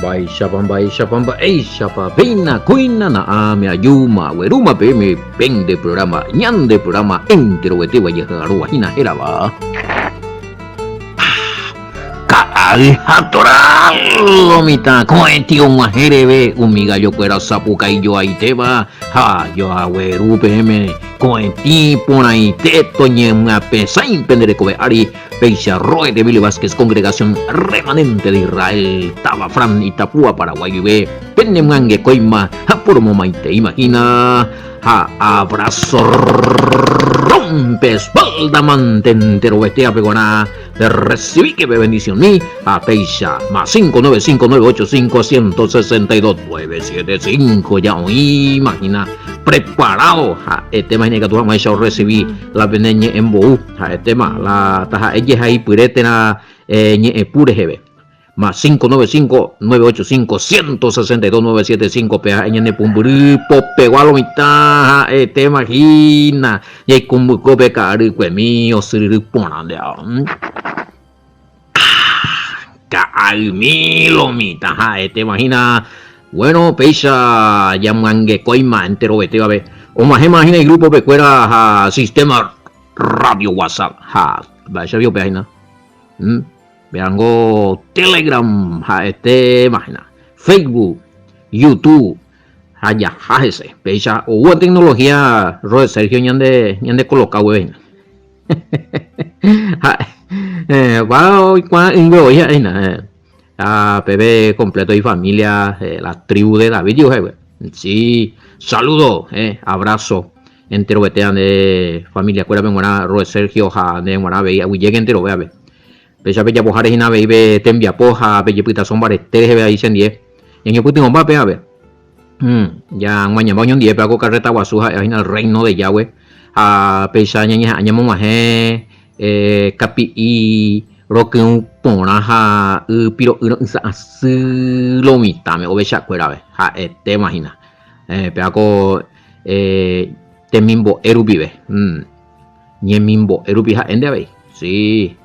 Mba'éichapa, mba'éichapa, mba'éichapa, péina kóina na'ãme ajúma aguerúma peẽme pende programa, ñande programa enterovetéva jaha'arõva hína hérava. Ka'ay ha toral lo mitã ko'ẽti og̃uahẽ reve umi gallokuéra osapukái joaitéva ha joagueru peẽme ko'ẽtĩ porãite toñemyapesãi pende rekove ári péicha Roe de Billy Vázquez Congregación Remanente de Israel táva Fran Itapúa Paraguay guive penemyangekóima ha poromomaiteíma hína ha abrazo rompe espalda mante enterovetéape guarã Perrecibíke pe bendicionmi ha péicha más 595 985 162 975 ja oĩma hína preparado ha'etéma hína ikatu hag̃uáicha orrecibi la pene ñe'ẽmbou ha'etéma la taha'e jehaipyre térã ñe'ẽpu reheve más 595 985 162 975 pe ha'e ñane pumbyry popegua lo mitã ha'etéma hína Ñaikũmbyko pe ka'arykuemi osyryry porã nde ao. Ka'aymi lo mitã ha'etéva hína. Bueno, péicha jamyangekóima enterovetévape. Og̃uahẽma hína igrupo-pe kuéra ha sistema radio WhatsApp ha mba'éicha piko upéva hína. Pévango Telegram ha'etéva hína, Facebook, YouTube. Ha jaha hese. Péicha oúva tecnología Roe Sergio ñande ñande coloca gueve hína. Ha eh, va oikuaa yngue voi ha'e hína. Eh. Ha peve completo ifamilia, eh, la tribu de David yo ha'e. Sí, saludo, eh, abrazo enterovete ande familia kuérape g̃uarã Roe Sergio ha nde g̃uarã avei aguyjéke enterove ave. Péicha pejapoháre hína avei pe tembiapo ha pejepytaso mbarete reheve avei chendie. Ñañopytyvõmba pe ave. Ja g̃uañamba oñondive pe ako karréta guasu ha'éva hína el Reino de Yahweh. Ha péicha ñañeha'ã ñamog̃uahẽ kapi'i rokyũ porã ha y piro'y ro'ysã asy lo mitãme ovechakuérape. Ha'etéma hína. Pe ako temimbo'e rupive. Ñemimbo'e rupi ha'énte avei. Sí.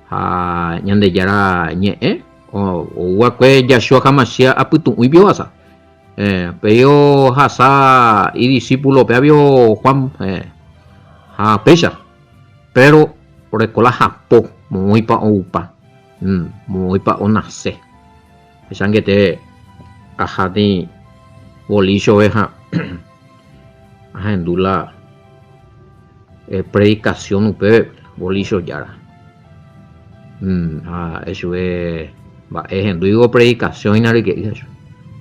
Ha Ñandejára ñe'ẽ ou va'ekue Yahshua HaMashiach apytu'ũipi ohasa. Eh, upéi ohasa idisípulope avio Juan. Eh, ha péicha. Pero oreko la hapo, moõipa oupa, moõipa onase. Péicha angete aháti bolíchove ha ahendu la predicación upépe bolícho jára. Ha echupe mba'e hendúivo predicación hína ryke'y ha chupe.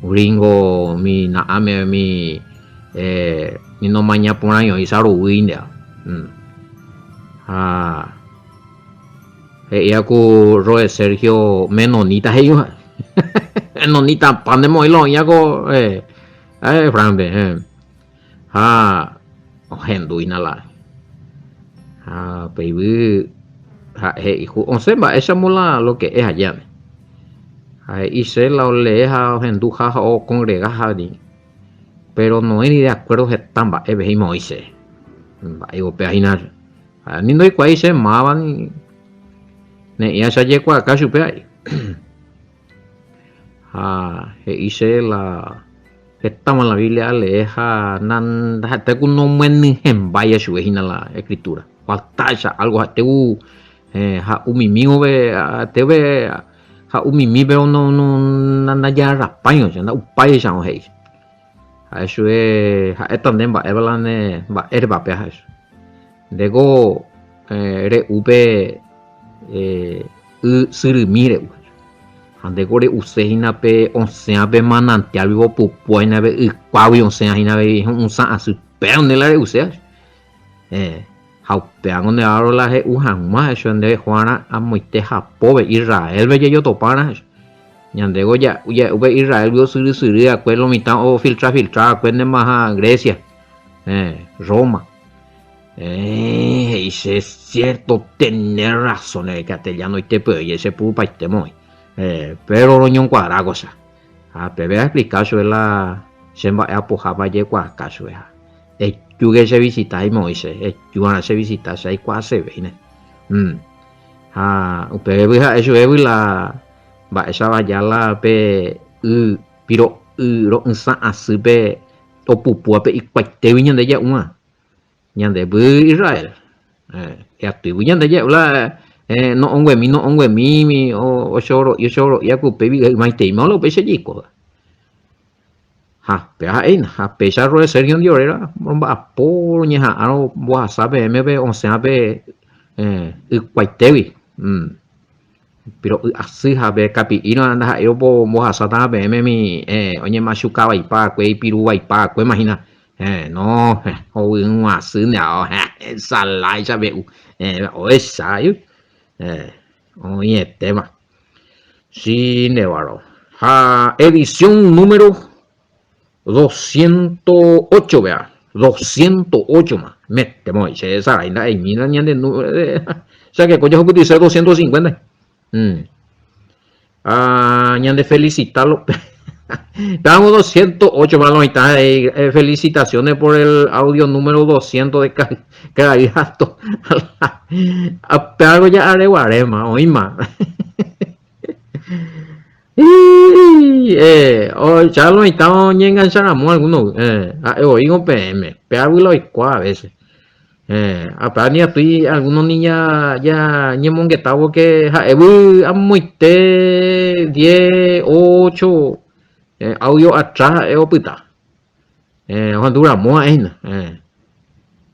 Gringo umi na'ãme umi ni nomaña porãi oĩ saruguýinte. Ha he'íva ku Roe Sergio menonita he'íva. Menonita pa nde moĩ la oĩva ko Fran-pe. Ha ohendu hína la ha pe yvy ha'e he'i ku osẽ mba'éichamo la lo que es allá. Ha he'ise la olee ha ohenduha ha okongrega ha pero noĩri de acuerdo heta mba'épe he'i Moisés. Mba'e upéva hína ha ni ndoikuaái che máva ni ne'ĩra che ajekuaaka chupe a'i. Ha he'i che la hetáma la Biblia alee ha ndaha'ete ku nomyenyhẽmbáiva chupe hína la escritura. Faltáicha algo ha'ete ku ha'umimígove ha'etépe ha'umimi péro no no ndajarrapáirõ che nda'upáicha he'i. Ha'e chupe ha'éta nde mba'éva la ne mba'érepa péva ha'e chupe. Ndéko re'u pe y syrymi re'u. Ha ndéko re'use hína pe osẽva pe manantiálgui opupúva hína pe ykuágui osẽva hína pe ho'ysã asy. Péro nde la re'uséva. Ha upévango nde aro la he'u hag̃ua chupe nde Juan amoite hapópe Israélpe jajotopárã. Ñandéko ja'u pe Israélgui osyry syry va'ekue lo mitã ofiltra filtra va'ekue ndéma ha Grecia, Roma. Héẽ, he'i che, cierto, tenés razón, he'i castellano itépe oĩ, che purupaitéma oĩ. Pero roñonkuadra cosa. Ha peve aexplica chupe la che mba'e apohápa ajekuaaka chupe ha ejúke che visita he'íma oĩ che, ejuarã che visita che aikuaasevéine. Ha upévegui ha'e chupégui la mba'éichapa aja la pe. y piro'y ro'ysã asýpe opupúva pe ikuaitégui ñande ja'úva. Ñande py Israel, atýgui ñande ja'u la no'õnguemi no'õnguemími ochoro'i ochoro'i akupégui ymaiteíma la upéicha jaikóva. Ha péva ha'éina, ha péicha roe Sergio ndi ore romba'apo roñeha'ã rombohasa peẽme pe osẽva pe ykuaitégui. Piro'y asy ha pe kapi'írõ ndaha'éi ombohasátava peẽme umi oñemachuka vaipa va'ekue, ipiru vaipa va'ekuéma hína. Héẽ, no, hovyũ asy nde ao, ensaláicha pe'u, ohecha héẽ, oĩetéma. Sin embargo, ha edición número 208 vea, 208 ma, metemo oĩ, che hesarái nda'eimína ñande número de, chakeko jahupytyse 250. Mm. Ah, ñande felicita lo Estamos 208 ma lo mitad, eh, felicitaciones por el audio número 200 de cada gato. Algo ya areguarema, oíma. Eh, ya lo mitad oñengancharamo alguno, eh, oigo peẽme, pe la oikuaa a veces. Eh, apa ni atýi alguno ni ya ya ñemongetávo que ha'évy amoite 10, 8 eh, audio atrás ha'e opyta. Eh, ohendu ramo ha'e hína. Eh.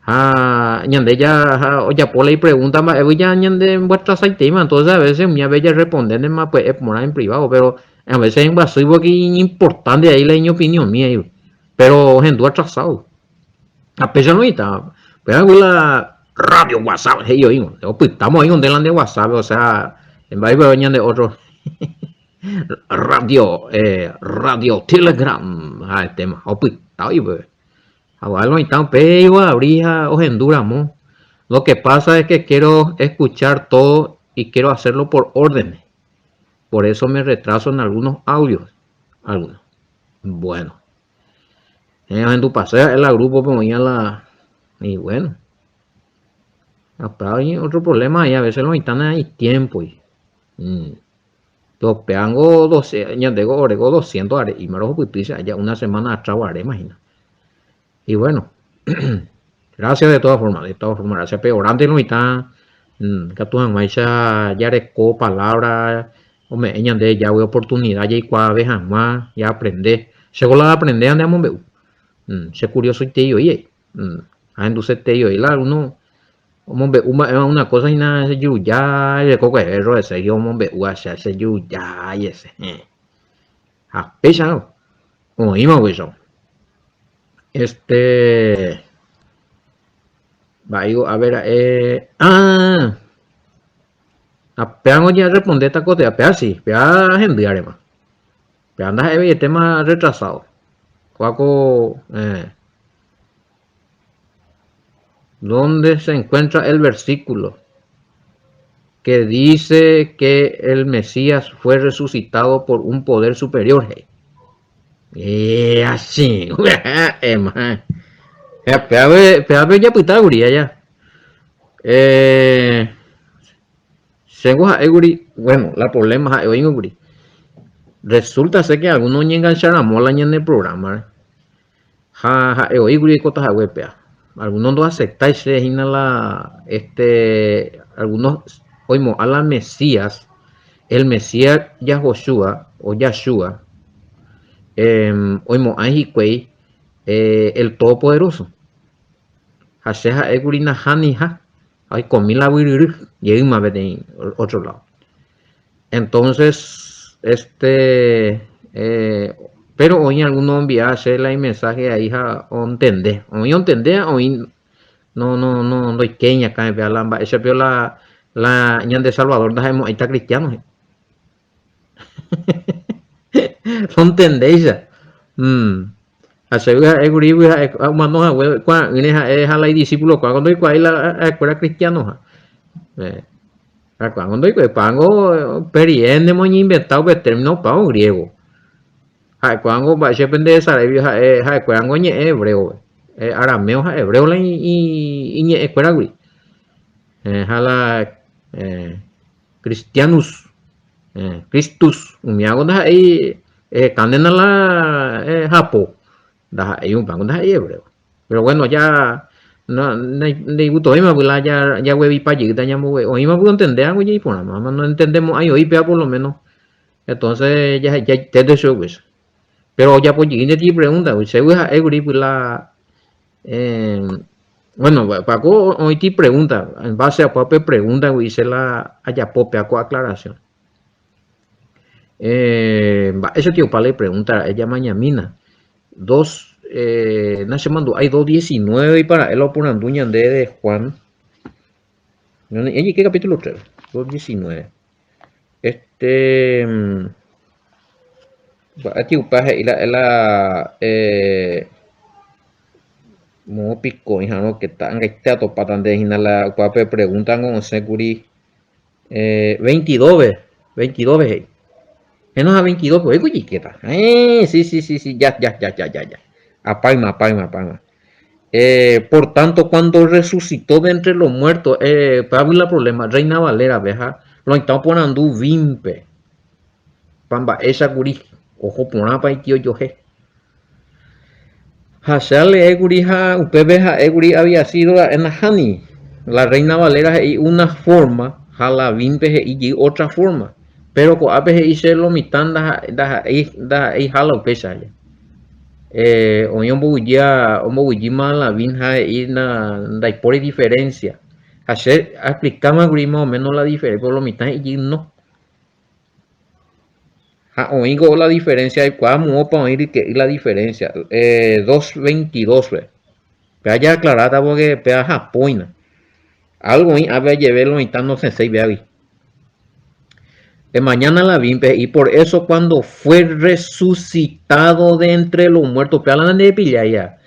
Ha ñande ya ha ojapo la ipregunta mba'évy ya ñande mboatrasaiteíma, entonces a veces umi ave ya respondénema pya'e porã en privado, pero a veces imbyasy porque iñimportante ahí la iñopinión-mi ahí, pero ohendu atrasado. Ha péicha oĩta, upévagui la radio WhatsApp he'i oĩvo, opytáma oĩvo nde la nde WhatsApp, o sea, mba'épa ñande otro radio, eh, radio Telegram ha'etéma, opyta oĩ upépe. Ha igual oĩta upéi oabri ha ohendu ramo. Lo que pasa es que quiero escuchar todo y quiero hacerlo por orden. Por eso me retraso en algunos audios. Algunos. Bueno. Eh, ohendupase ha'e la grupo-pe oĩva la... Y bueno. Hasta oĩ otro problema ahí, a veces lo mitã hay tiempo. Y. Mm. Topeango 12, ñandego orego 200 are, y maro hupyty allá una semana atrás guare, imagina. Y bueno, gracias de todas formas, de todas formas, gracias. Pe orante lo mitã, mm, katu hag̃uáicha jareko palabra, ome'ẽ ñande jágui oportunidad jaikuaave hag̃ua, jaaprende. Chéko la aaprende ha nde amombe'u. Mm, che curiosoitei oĩ ai. Mm, ahendusetei oĩ la uno omombe'u mba'éva una cosa hína che jurujái, reko kuehe roe Sergio omombe'úva che, che jurujái hese. Ha péicharõ oĩma upéicha. Este mba'éiko ápe ra'e ah ha pévango ñarrespondéta ko péva péva si péva hendy arema péva ndaha'eveietéma retrasado kóa ko eh ¿Dónde se encuentra el versículo que dice que el Mesías fue resucitado por un poder superior? He'i. Pévape ojapytákuri aja. Eh, chéngo ha'ékuri, bueno, la problema ha'e oĩkuri. Resulta ser que alguno oñengancharamo la ñane programa-re. Ha ha'e oĩkuri oikóta hague péva. Alguno ndoaceptái che hína la, este, algunos oimo'ã la Mesías, el Mesías Yahoshua o Yahshua, eh, oimo'ã hikuái eh, el Todopoderoso. Ha che ha'ékuri nahániriha, ha oikomi la guyryry jeýma peteĩ otro lado. Entonces, este, eh, pero oĩ alguno oenvia che la imensaje ahí ha ontende. Oĩ ontende ha oĩ no, no, no ndoikéi iñakãme péva la mba'éicha pio la, la ñande Salvador ndaha'emo'ãita cristiano he'i. Nontendéicha. Mm. Ha che ha'e kuri ha'e omano hague kuaa'ỹre ha'e ha la idisípulo kuáko ndoikuaái la ha'ekuéra cristianoha. Eh. Ha ko'ág̃a ndoikuaáipango upe riréntema oñeinventa upe término opávo griego. Ha'ekuérango mba'éicha pende resaráigui ha'e ha'ekuérango oñe'ẽ hebréope. Arameo ha hebreo la iñe'ẽkuéragui. Ha la cristianus, Cristus, umíago ndaha'éi. Ehekántena la hapo. Ndaha'éi upévango ndaha'éi hebreo. Pero bueno, ya ndaigustovéima la jaguevipa jeýta ñambogue. Oĩma py ontendévango ja iporãma, ha noentendemo'ãi voi péva por lo menos. Entonces jahejaiténte chugui. Pero ojapo jeýnte ipregunta, chégui ha'e kuri py la bueno, Paco oĩti pregunta, en base a pe pregunta-gui hice la ajapo péva ko aclaración. Mba'éicha tiopa la ipregunta ra'e jamañamína. Dos, nachemandu'ái dos diecinueve ipara'e la oporandu ñande de Juan. Ñañe'ẽ capítulo 3, dos diecinueve. Este, mba'e tiopa he'i ra'e la moõ piko oĩharõ ke ta'angaite atopáta nde hína la upévape pregunta ngo osẽ kuri Veintidópe, veintidópe he'i. Heno ha veintidópe oiko jikéta. Eh, sí, sí, sí, sí, ya, ya, ya, ya, ya, ya. Apáyma, apáyma, apáyma. Eh, por tanto, cuando resucitó de entre los muertos, eh, Pablo la problema, Reina Valera, ha lo oĩta oporandu Vimpe. Pa mba'éicha kuri, oho porãpa itio johe. Ha che aleé kuri ha upépe ha'e kuri había sido ra'e nahániri. La Reina Valera he'i una forma ha Lavín-pe he'i jey otra forma. Péro ko'ápe he'i che lo mitã ndaha'éi ndaha'eiha la upéicha aja. Oĩ omboguejýva omboguejýma Lavín ha he'i ndaipóri diferencia. Ha che aexplikáma kuri más o menos la diferencia, pero lo mitã he'i jey no. Ha oĩko la diferencia aikuaa moõpa oĩ ryke'y la diferencia dos veintidós-pe. Péva jaaclaráta porque péva hapóina. Algo oĩ ápe ajeve lo mitã nosẽséi pévagui. Emañána la Biblia he'i por eso cuando fue resucitado de entre los muertos, péva la nandepillái ha.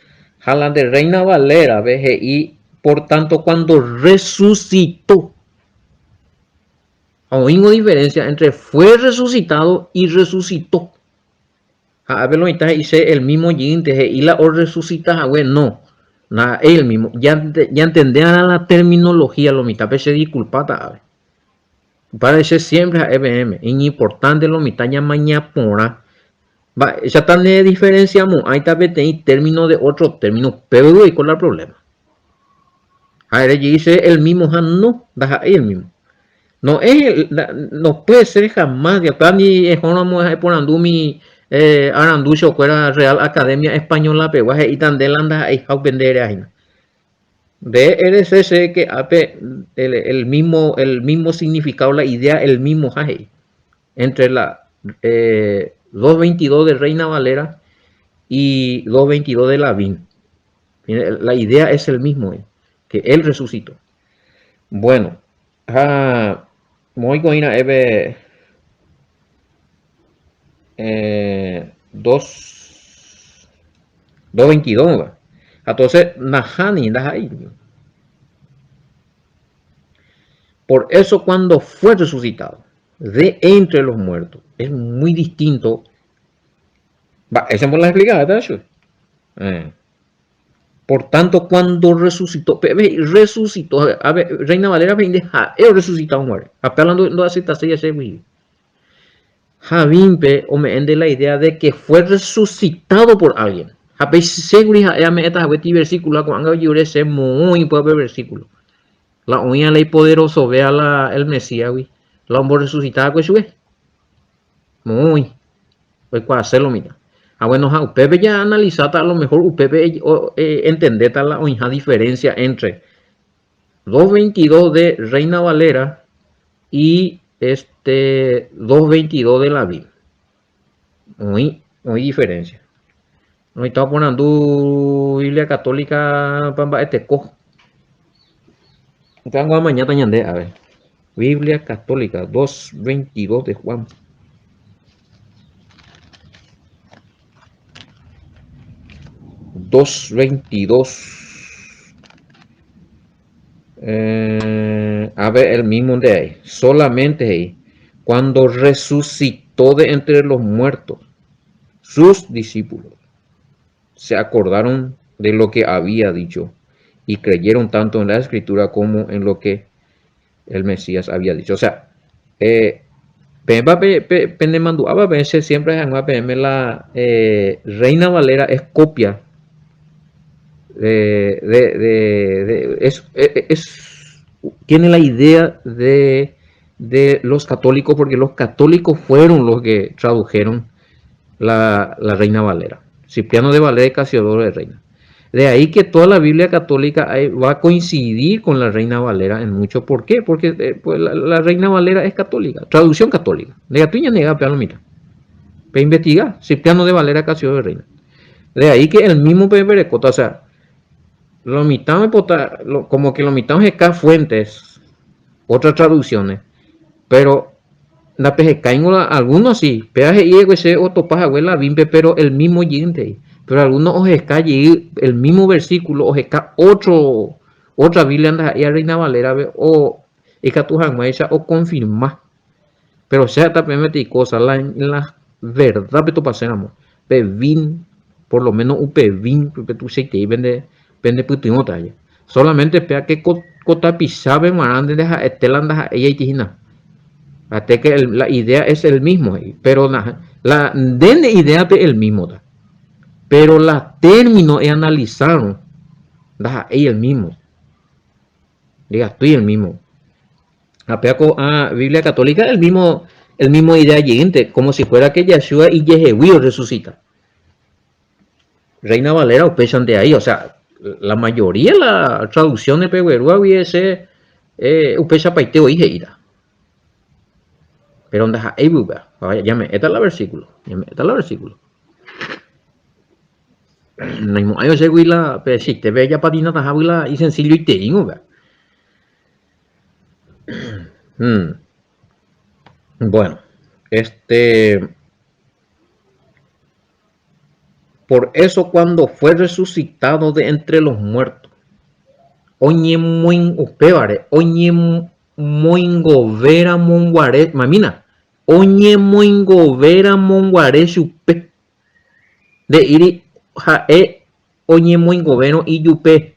Ha la nde Reina Valera-pe he'i por tanto cuando resucitó. Ha oĩngo diferencia entre fue resucitado y resucitó. Ha ápe lo mitã he'ise el mismo jeýnte, he'i la orresucita hague, no, ndaha'éi el mismo. Ñantende va'erã la terminología lo mitã, pe che disculpáta ápe. Upévare che siempre ha'e peẽme, iñimportante lo mitã ñamaña porã. Mba'éichata ne diferencia mo'ãita peteĩ término de otro término, upévegui oiko la problema. Ha ere jey che el mismo ha no, ndaha'éi el mismo. No es, no puede ser jamás, upéva ni ehóramo eporandu umi arandu chokuéra Real Academia Española pegua he'íta nde la ndaha'eiha upe nde eréva hína. Nde erese che que ápe el mismo, el mismo significado, la idea el mismo ha he'i. Entre la 2.22 de Reina Valera y 2.22 de Lavín. La idea es el mismo, que él resucitó. Bueno, ha moõiko oĩ ra'e pe dos, dos veintidós, ha entonces nahániri, ndaha'éi. Por eso cuando fue resucitado de entre los muertos, es muy distinto. Mba'éichapa la explicaba chupe? Eh. Por tanto, cuando resucitó, resucitó, a ver, Reina Valera pe ha'e resucitado guare. Ha péva la ndoaceptaséi chegui. Javín-pe ome'ẽnte la idea de que fue resucitado por alguien. Ha péichegui ha'e ame'ẽta hague ti versículo ha ko'ág̃a ojure che moõ oĩ upéva pe versículo. La oĩva la ipoderosovéva la el Mesías-gui, la omborresucita va'ekue chupe. Moõ oĩ. Oikuaase lo mitã. Ha bueno, ha upépe ja analizáta a lo mejor upépe entendéta la oĩha diferencia entre 2.22 de Reina Valera y este 2.22 de la Biblia. Oĩ, oĩ diferencia. Oĩta oporandu Biblia Católica pa mba'eteko. Upévango amañáta ñande ave. Biblia Católica 2.22 de Juan. 2.22. Eh, a ver, el mismo de ahí. Solamente ahí. Cuando resucitó de entre los muertos, sus discípulos se acordaron de lo que había dicho y creyeron tanto en la escritura como en lo que el Mesías había dicho. O sea, eh, Peẽpa penemandu'ápa peẽ che siempre hag̃ua peẽme la Reina Valera es copia de, de, de, de es, es, tiene la idea de, de los católicos porque los católicos fueron los que tradujeron la, la Reina Valera. Cipriano de Valera y Casiodoro de Reina. De ahí que toda la Biblia católica va a coincidir con la Reina Valera en mucho. ¿Por qué? Porque eh, pues, la, Reina Valera es católica, traducción católica. De niega, pero mira. Pe investiga, Cipriano de Valera Casiodoro de Reina. De ahí que el mismo Pepe o sea, lo mitad me como que lo mitad es acá fuentes, otras traducciones, pero la algunos sí, peaje o topaja la bimpe, pero el mismo yinte, pero algunos ojeca el mismo versículo, ojeca otro, otra Biblia anda ahí a Reina Valera o ikatu hag̃uáicha o confirma. Pero sea también metí cosa, la, la verdad petopaséramo, pe vin, por lo menos upe vin, pe tuichaitei pende pende pytyvõta aja. Solamente péa que ko ko tapichápe g̃uarã nde ha'ete la ndaha'éi aity hína. Ha'ete que el, la idea es el mismo he'i, pero la, la nde ne idea-pe el mismo-ta. Pero la término eanalizárõ ndaha'éi el mismo. Ndikatúi el mismo. Ha péa ko'ã Biblia católica el mismo, el mismo idea jeýnte, como si fuera que Yahshua ijehegui orresucita. Reina Valera upéichante ahí, o sea, la mayoría la traducciones peguerúagui ese eh, upeichapaite oĩ he'íta. Pero ndaha'éi upéva. Ñame'ẽta la versículo, ñame'ẽta la versículo. Naimo'ãi osegui la pe chiste-pe japatinataha la isencilloiteíngo upéva. Hmm. Bueno, este Por eso cuando fue resucitado de entre los muertos, oñemoing upévare oñemoingovéramo guare, mamína, oñemoingovéramo guare chupe, nde'íri ha'e oñemoingovérõ ijupe.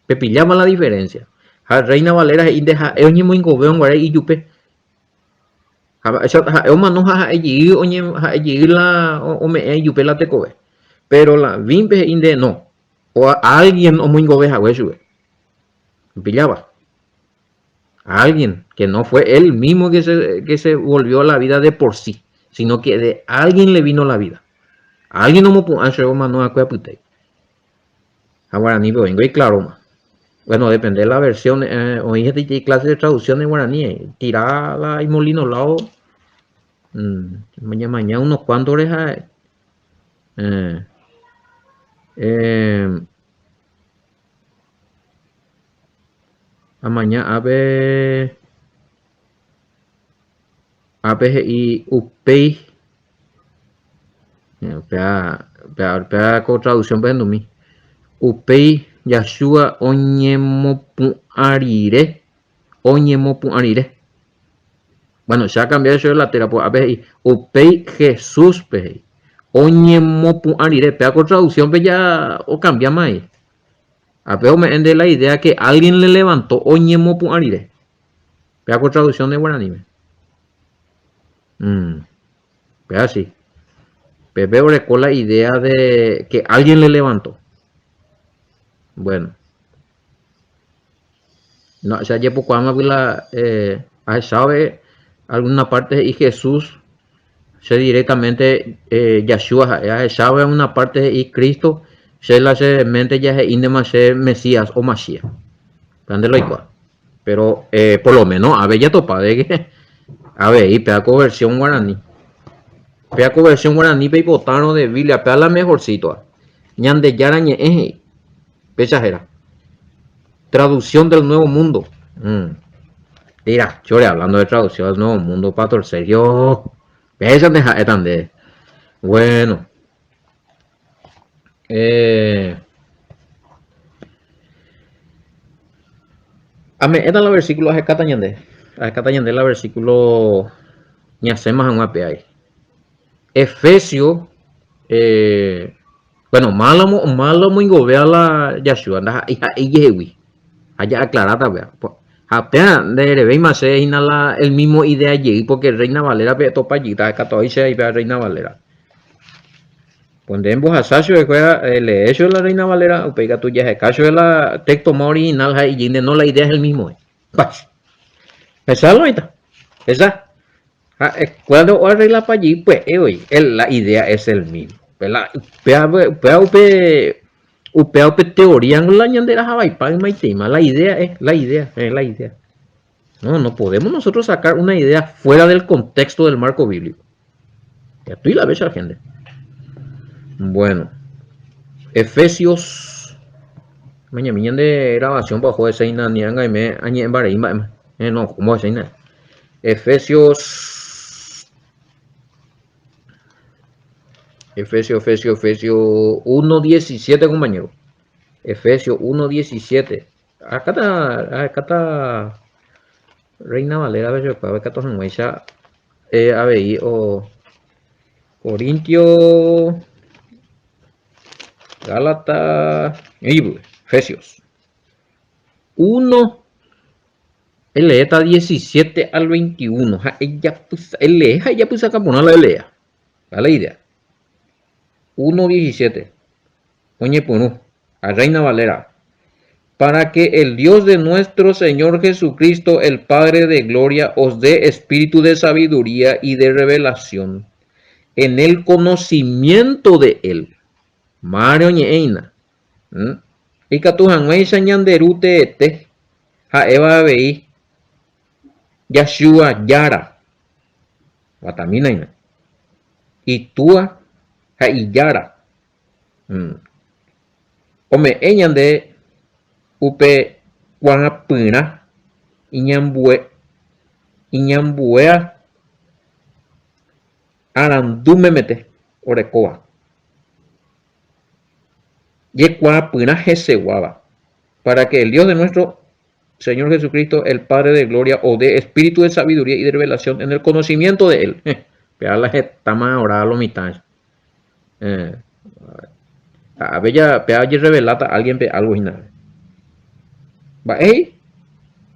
Pepilláma la diferencia. Ha Reina Valera he'i nde ha'e oñemoingovérõ guare ijupe. Ha'e omano ha ha'e jey ha'e jey la ome'ẽ ijupe la tekove. Péro la Bíbliape he'i nde no, álgien omoingove hague chupe. Opilláva? Alguien, que no fue él mismo que se, que se volvió a la vida de por sí, sino que de alguien le vino la vida. Alguien omopu'ã chupe omano va'ekue apytépe. Ha guaranípe oĩngo iclaroma. Bueno, depende de la versión, eh, oĩ hetaitei clase de traducción en guaraní, eh, tira la imolino lado, mm, ñamaña unos cuantos reja, eh, eh, amaña ápe, ápe he'i upéi Upéva, upéva ko traducción pehendumi. Upéi Yahshua oñemopu'ã rire, oñemopu'ã rire. Bueno, che acambiá chupe la téra, pues ápe he'i, upéi Jesús-pe he'i, oñemopu'ã rire. Péva ko traducción-pe ja ocambiáma he'i. Ápe ome'ẽ nde la idea que alguien le levantó oñemopu'ã rire. Péva ko traducción de guaraníme. Mm. Péva sí. Pepe oreko la idea de que alguien le levantó. Bueno. No, che ajepokuaáma la eh, ahecháve alguna parte he'i Jesús, che directamente eh, Yahshua ha'e, ahecháve una parte he'i Cristo, che la che mente ja he'íntema che Mesías o Mashiach. Péva nde lo aikuaa. Pero eh, por lo menos ave jatopa de que avei péva ko versión guarani. Péva ko versión guarani peipotárõ de Biblia, péva la mejorcitoa. Ñandejára ñe'ẽ he'i. Péicha héra. Traducción del Nuevo Mundo. Mm. Mira, chore, hablando de traducción del Nuevo Mundo, Pastor Sergio. Péicha nde ha'éta nde. Bueno. Eh, ame'ẽta la versículo ahekáta ñande. Ahekáta ñande la versículo ñasẽma hag̃ua pe ai. Efesio, eh, bueno, malo, malo omoingovea la Yahshua, ndaha'éi ha'e ijehegui. Ha ja'aclaráta upéva. Ha péa nderevéima che hína la el mismo idea jey porque Reina Valera pe etopa jeýta katu oĩ che aipe Reina Valera. Pues nde embohasa chupekuéra elee chupe la Reina Valera, upéi katu jaheka chupe la texto más original ha he'i jeýnte no la idea es el mismo. Hechálo oĩta. Hecha. Ha escuela oarreglapa jey pya'e voi. El, la idea es el mismo. Pe la, upéva, upéva upe, upéva upe teoría niko la ñande rahavaipa ymaiteima. La idea es, la idea, es la idea. No, no podemos nosotros sacar una idea fuera del contexto del marco bíblico. Ya estoy la bella gente. Bueno. Efesios. Mañana ñande grabación bajo ese ni anga me añe embarei mba'éma. Eh, no, ¿cómo ese ina? Efesios. Efesios, Efesios, Efesios 1.17, compañero. Efesios 1.17. Acá está, acá está Reina Valera pe katu hag̃uáicha avei o Corintio, Gálatas, Efesios. 1, eleéta 17 al 21 ha ejapysa, elee ha ejapysaka porã la elea. Da la idea. 1, 17. Oñepyrũ, a Reina Valera. Para que el Dios de nuestro Señor Jesucristo, el Padre de gloria, os dé espíritu de sabiduría y de revelación en el conocimiento de Él. Máre oñe'ẽina. ¿Mm? Ikatu hag̃uáicha ñande Ru teete, ha'éva avei Yahshua Jára. Guatamínaina. Itúa ha Ijára. Ome'ẽ ñande upe kuaapyrã iñambue iñambuéa arandu memete orekóva, jekuaapyrã heseguáva, para que el Dios de nuestro Señor Jesucristo, el Padre de gloria, os dé espíritu de sabiduría y de revelación en el conocimiento de Él. Péva la hetáma orada lo mitã. Eh, a ver, péva ojerreveláta alguien-pe algo hína. Mba'e he'i?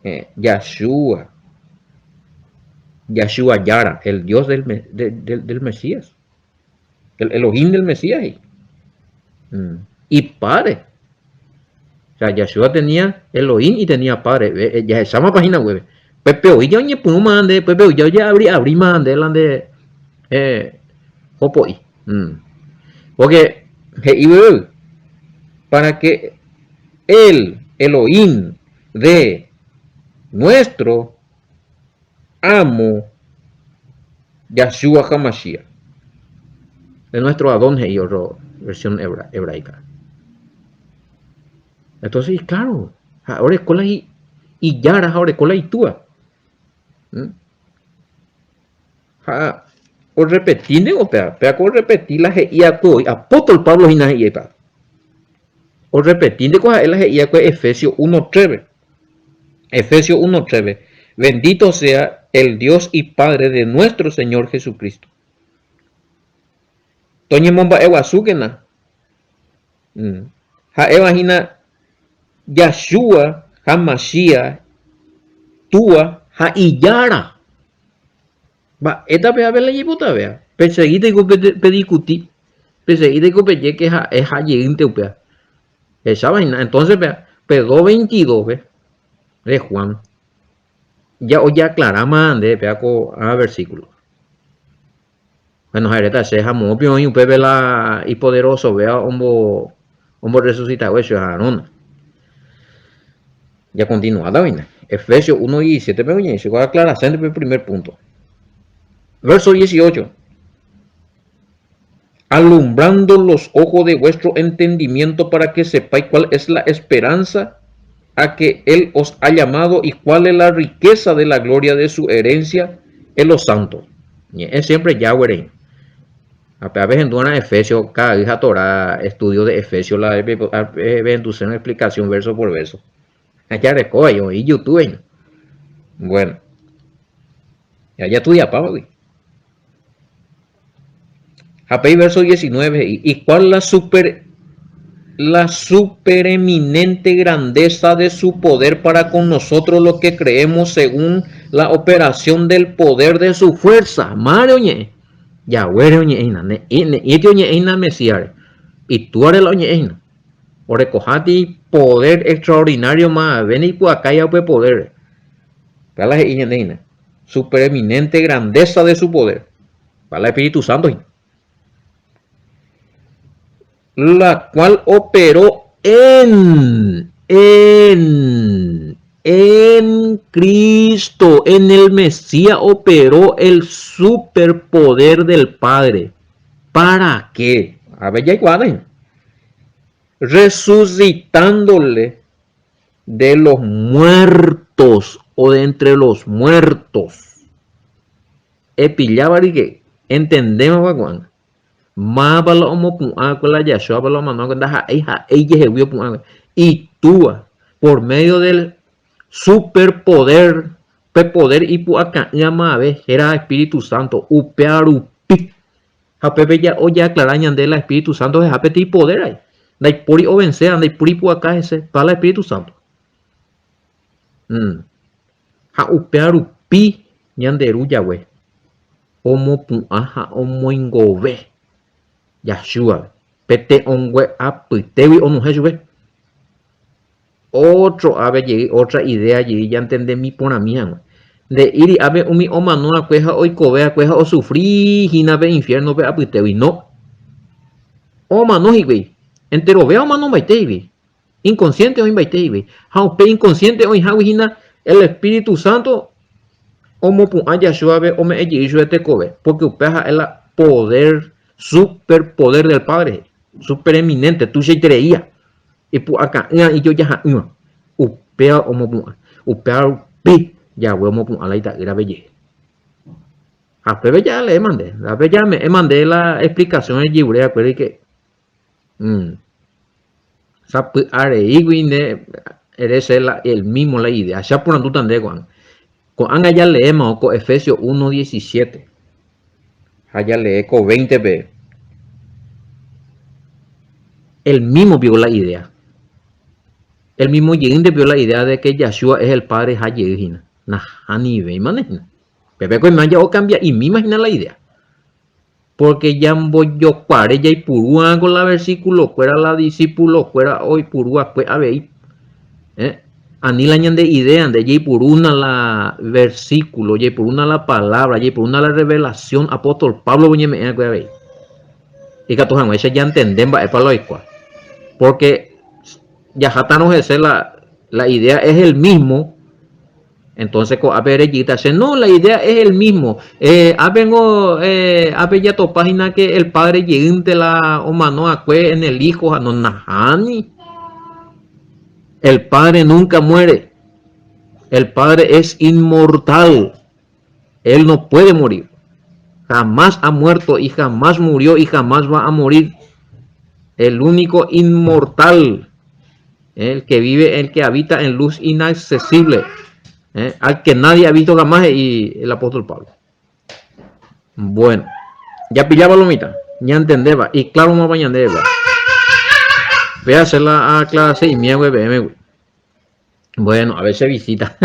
Eh, Yahshua. Yahshua Jára, el Dios del, del, del Mesías. El Elohim del Mesías he'i. Mm. Y padre. O sea, Yahshua tenía Elohim y tenía padre. Eh, jahecháma página web. Pepe oĩ ja oñepyrũma nde, pepe oĩ ja ojeabri abrima nde la nde eh, jopo'i. Mm. Porque he'i web para que el Elohim de nuestro amo Yahshua HaMashiach. De nuestro Adón he'i otro versión hebraica. Entonces, claro, ha oreko la ijára ha oreko la itúa. ¿Mm? Ha orrepeti ningo péva, péva ko orrepeti la he'iakue voi, apóstol Pablo hína he'iépa. Orrepeti ndeko ha'e la he'iakue Efesios 1.3-pe. Efesios 1.3-pe, Bendito sea el Dios y Padre de nuestro Señor Jesucristo. Toñemomba'eguasúkena. Mm. Ha'éva hína Yahshua ha Mashiach Túa ha Ijára. Mba'éta peave la jaipotavéva? Pesegítaiko pediskuti, pesegítaiko peje ke ha'e ha jeýnte upéva. Hecháva hína, entonces pe, pe 2.22-pe de Juan, ja ojeaclaráma nde péva ko ã versículo. Bueno, ha'eréta che ha moõpi oĩ upépe la ipoderosovéva ombo omborresucita hague chupe Aarón. Jacontinuáta oĩne. Efesios 1.17-pe oñe'ẽ che ko aclaración pe primer punto. Verso 18. Alumbrando los ojos de vuestro entendimiento para que sepáis cuál es la esperanza a que Él os ha llamado y cuál es la riqueza de la gloria de su herencia en los santos. Ñe'ẽ siempre Yahweh reĩ. Ha pe apehendúarã Efesios, ka'ay ha Torá estudio de Efesios la pehendusérõ explicación verso por verso. Ha jarekóva oĩ YouTube hína. Bueno. Ya jastudiapáva gui. Ha pe verso 19 he'i, ¿Y cuál la super. La supereminente grandeza de su poder para con nosotros los que creemos según la operación del poder de su fuerza. Mávare oñe'ẽ? Yahweh-re oñe'ẽ hína. Ne'ĩti oñe'ẽ hína Mesías-re. Itúare la oñe'ẽ hína. Orekoháti poder extraordinario mavave ndaipu'akáiva upe poder-re. Upéva la he'i ñande hína. Supereminente grandeza de su poder. Upéva la Espíritu Santo hína. La cual operó en, en, en Cristo, en el Mesías operó el superpoder del Padre. ¿Para qué? A ver, jaikuaáta hína. Resucitándole de los muertos o de entre los muertos. Epilláva rike, entendémava ko'ág̃a. Mávapa la omopu'ã ko la Yahshua la omanóva ndaha'éi ha'e ijehegui opu'ã Itúva, por medio del superpoder, pe poder ipu'aka'ỹva mavave héra Espíritu Santo, upéva rupi. Ha upépe ja ojeaclara ñande la Espíritu Santo heha peteĩ poder ai. Ndaipóri ovencéva, ndaipóri ipu'aka hese, pa la Espíritu Santo. Mm. Ha upéva rupi ñande Ru Yahweh omopu'ã ha omoingove Yahshua-pe, pe te'õngue apytégui onohẽ chupe. Ótro ápe jey, ótra idéa jey jantendemi porãmi hag̃ua. Nde'íri ápe umi omano'akue ha oikove'akue ha osufri hína pe infiérnope apytégui. No. Omano hikuái. Enterovéva omanombaite hikuái. Inconsciente oĩmbaite hikuái. Ha upe inconsciente oĩhágui hína el Espíritu Santo omopu'ã Yahshua-pe ome'ẽ jey chupe tekove, porque upéva ha'e la poder, super poder del Padre he'i, super eminente, tuichaitereía, ipu'aka'ỹva, ijojaha'ỹva. Upéva omopu'ã. Upéva rupi Yahweh omopu'ã la ita'ýrape jey. Ha pépe ja'aleéma nde, ha pépe jame'ẽma nde la explicación ejevure va'ekue reike. Mm. Sapy'areígui nde ere che la el mismo la idea. Che aporandúta nde ko'ág̃a. Ko'ág̃a jaleéma ko Efesios 1:17 ha jalee ko 20-pe. El mismo piko la idea. El mismo jeýnte piko la idea de que Yahshua es el Padre ha jey hína. Nahanivéimane hína. Pépe ko oime aja okambia'imíma hína la idea. Pórke jambojokuare jaipurúva ko la versículo-kuéra la discípulo-kuéra oipuru va'ekue avei. Eh? Ani la ñande idea nde jaipurúna la versículo, jaipurúna la palabra, jaipurúna la revelación apóstol Pablo oñeme'ẽ va'ekue avei. Ikatu hag̃uáicha jantende mba'épa la oikuaa. Pórke jahátarõ hese la, la idea es el mismo, Entonces ko'ápe rejýta che, no, la idea es el mismo. Eh, ápengo, eh, ápe jatopa hína que el padre jeýnte la omano akue en el hijo, ha no, nahániri. El padre nunca muere. El padre es inmortal. Él no puede morir. Jamás ha muerto y jamás murió y jamás va a morir. El único inmortal, el que vive, el que habita en luz inaccesible, eh, al que nadie ha visto jamás, y el apóstol Pablo. Bueno, ya pillaba lo mitad, ya entendeba, y claro, más ñandéva. Voy a hacer la clase y mía, güey, Bueno, a veces visita.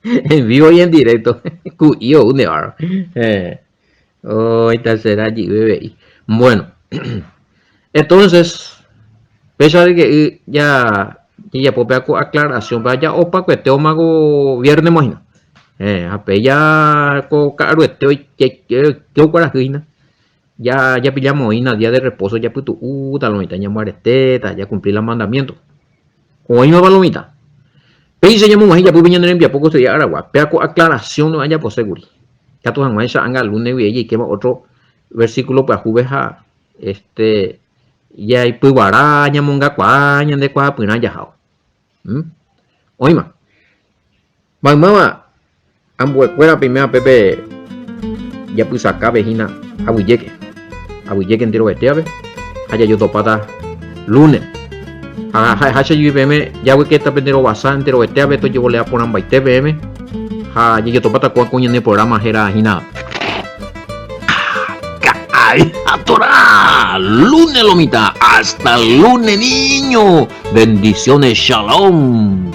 En vivo y en directo. Ku'i ou nde barro. Eh. Oh, esta será jyveve'i. Bueno. Entonces, péicha de que ya jajapo pe ko aclaración, pe ja opakuete omago viernes mo hína. Eh, ha pe ja ko ka'aruete oike kuarahy hína. Ja japillamoĩna día de reposo japytu'úta lo mitã ñamboaretéta, jacumpli la mandamiento. Oĩmapa lo mitã? Péicha ñamog̃uahẽ japýpe ñane rembiapo ko estudia aragua. Péa ko aclaración ajapose kuri. Katu hag̃uáicha anga lunes guive jaikéma otro versículo pyahúpe ha este jaipyguara ñamongakuaa ñande kuaapyrã jahávo. ¿Mm? Oĩma. Maymáva ambuekuéra peime apépe japysakápe hína aguyjéke, aguyjéke enterovetévape ha jajotopáta lúne. Ha ha'eháicha jepi peẽme jaguekéta pende rovasa enterovetévape tojevolea porãmbaite peẽme ha jajotopáta kóva ko ñane programa héra hína. Ha Torá! Lunes lo mitã! Hasta el lunes niño! Bendiciones, shalom!